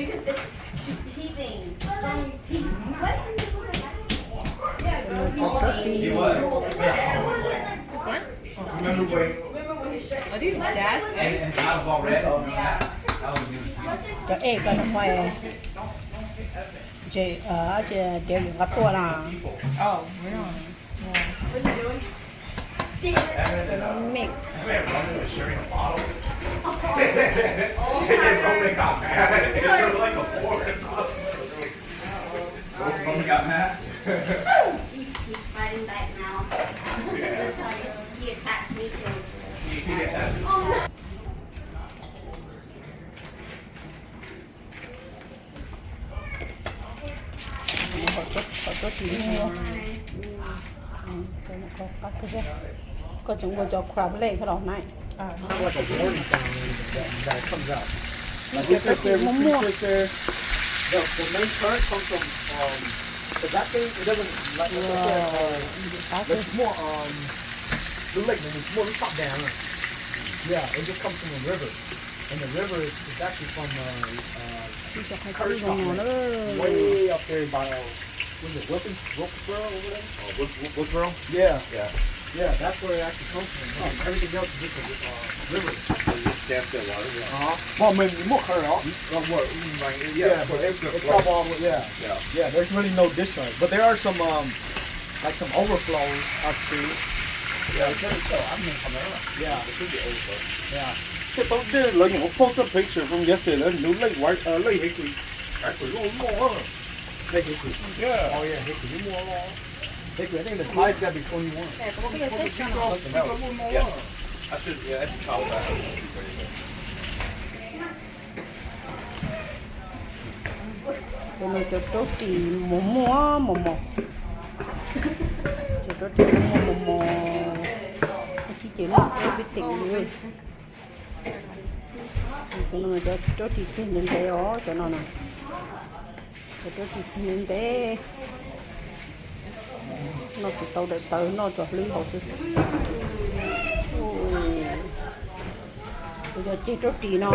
This one? Are these dad's eggs? Cov egg ko no, ces, ces diav yuav nqa tuaj na. Oh, really? Mix. He's fighting back now. He attacks me too. Qhov tsob ris muaj, koj tseem ua cov crab leg los na. Like a warning sound that, that comes out. Like, if there's, if there's, the, the main current comes from, um, 'cause that thing, it doesn't, like, like I said, uh, it's more, um, Blue Lake, man, it's more top down, huh? Yeah, it just comes from a river. And the river is, is actually from, uh, uh, Curry Stock, man. Way up there by, uh, was it Wilkins, Wilkesboro over there? Oh, Wil-, Wil-, Wilkesboro? Yeah. Yeah. Yeah, that's where it actually comes from. Huh. Everything else is just a, uh, river. So you just stand still water, yeah. Uh-huh. Well, I mean, you more curry, huh? Oh, what? Mm, like, yeah, yeah, but it's, it's, it's all, yeah. Yeah. Yeah, there's really no discharge. But there are some, um, like some overflows up to. Yeah, it's really so. I've been coming up. Yeah. It could be overflow. Yeah. Ces tau dej lawv nyuam qhuav post a picture from yesterday, lawv Blue Lake, uh, Lake Hickory. Hickory, oh, more, huh? Lake Hickory. Yeah. Oh, yeah, Hickory, more, huh? Hickory, I think the size gotta be twenty-one. Yeah, it's a little more, huh? I should, yeah, I should call that. Cov no cov raub ris mos mos mos mos. Cov raub ris mos mos mos mos. Kib ces loj everything li. Cov no cov raub ris tiag ntev ntev os, cov no na. Cov raub ris tiag ntev ntev. Noj tsis tau daim tawv, noj tsuas hlwb hauv xwb. Kuv yog ceg raub ris no.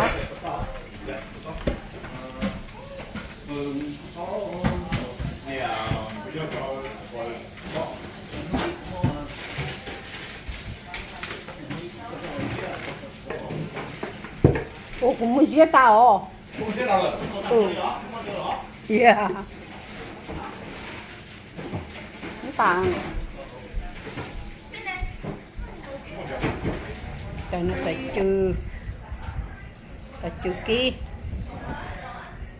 Ua kuv muaj ziab tas os. Ntag. Cov no kav cw, kav cw kib,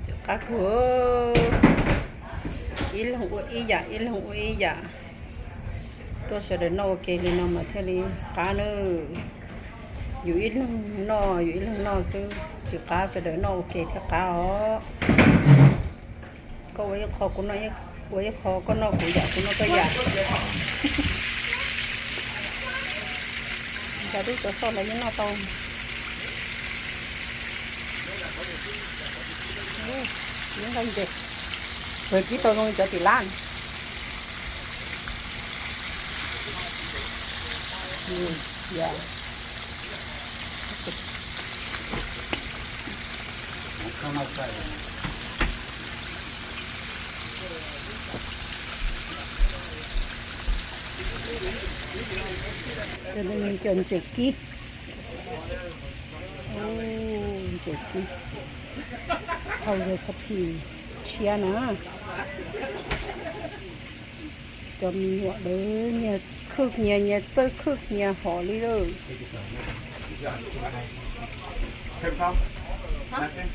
txawm qab kawg. Ib leeg ua ib yam, ib leeg ua ib yam. Tuaj sawv daws noj ua ke li no mas thiaj li qab nawb. Yus ib leeg noj, yus ib leeg noj xwb tsis qab, sawv daws noj ua ke thiaj qab os. Koj ua ib qho, kuv noj ib, ua ib qho, koj noj kuv yam, kuv noj koj yam. Cov tub cov soj los yeej noj tau. Yeej nqaij ntses, kib tau zoo li cov tim lab. Cov ntses kib, ntses kib, hau yog xab phim tshiab na. Cov me nyuam lawv nyias khwj nyias, nyias txawj khwj nyias hom li lawm.